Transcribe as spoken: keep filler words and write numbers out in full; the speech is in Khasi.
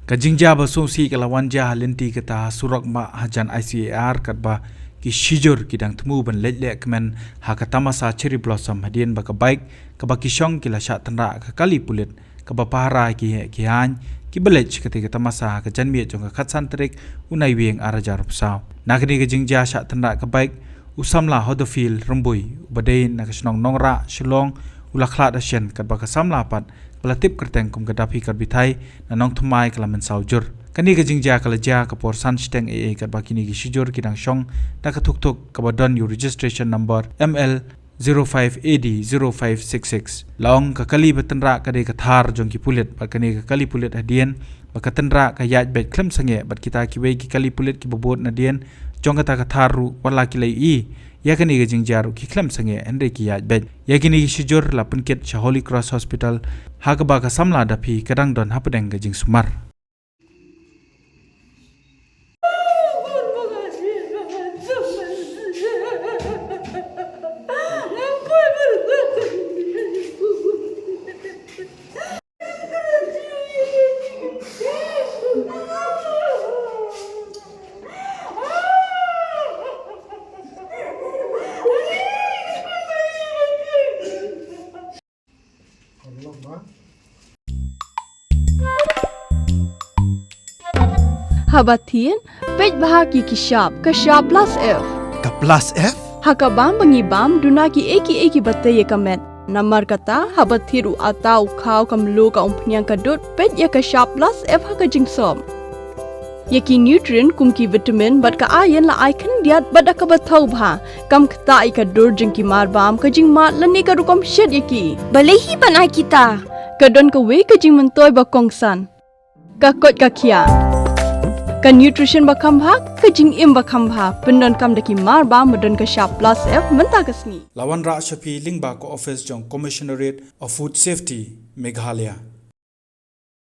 Ka jingjia ba sngewsih ka la wan jia ha lynti kata ha surok mah hajan I C A R katba ki shijur ki dang thmu ban leit lehkmen ha ka tamasa Cherry Blossom hadien ba ka bike kaba ki shong ki la shah tynrah ka kali pulit kaba pahara ki heh ki haiñ kiba leit sha katei ka tamasa ha ka janmiet jong ka khatsan tarik u Naiwieng arhajar arphew saw. Na kane ka jingjia shah tynrah ka bike, u samla Hodafil Rymbui uba dei na ka shnong Nongrah, Shillong, u la khlad ha shen katba ka samla pat ba la tip kyrteng kum ka Daphi Karbithai na Nongthymmai ka la mynsaw jur. Kane ka jingjia ka la jia ka por san shiteng eiei katba kine ki shijur ki dang shong na ka thukthuk kaba don ïa u registration number M L zero five A D zero five six six. La ong ka kali ba tynrah ka dei ka Thar jong ki pulit bad kane ka kali pulit hadien ba ka tynrah ka ïaid beit khlem sangeh bad kita kiwei ki kali pulit kiba bud nadien jong kata ka Thar ruh wat la ki la ïohi ïa kane ka jingjia ruh ki khlem sangeh hynrei ki ïaid beit. Ïa kine ki shijur la pynkit sha Holy Cross Hospital ha kaba ka samla Daphi ka dang don hapdeng ka jingsumar. Haba thied, peit bha ïa ki shap, ka shap plus F. Ka plus F? Ha ka bam ba ngi bam, duna kiei kiei kiba tei ïa ka met. Namar kata, haba thied u atta, u khaw, ka mluh, ka umphniang, ka dud, peit ïa ka shap plus F ha ka jingsop. Ïa ki nutrient kum ki vitamin bad ka iron la ai khyndiat bad da kaba thaw bha. Kam ktah ïa ka dur jong ki marbam, ka jingmad lane ka rukom shet ïa ki. Balei hi ban ai kita? Ka don kawei ka jingmyntoi ba kongsan. Ka koit ka khiah. Ka nutrition ba kham bha, ka jingim ba kham bha. Pyndonkam da ki marbam ba don ka shap plus F mynta ka sngi. La wanrah sha phi lyngba ka office jong Commissionerate of Food Safety, Meghalaya.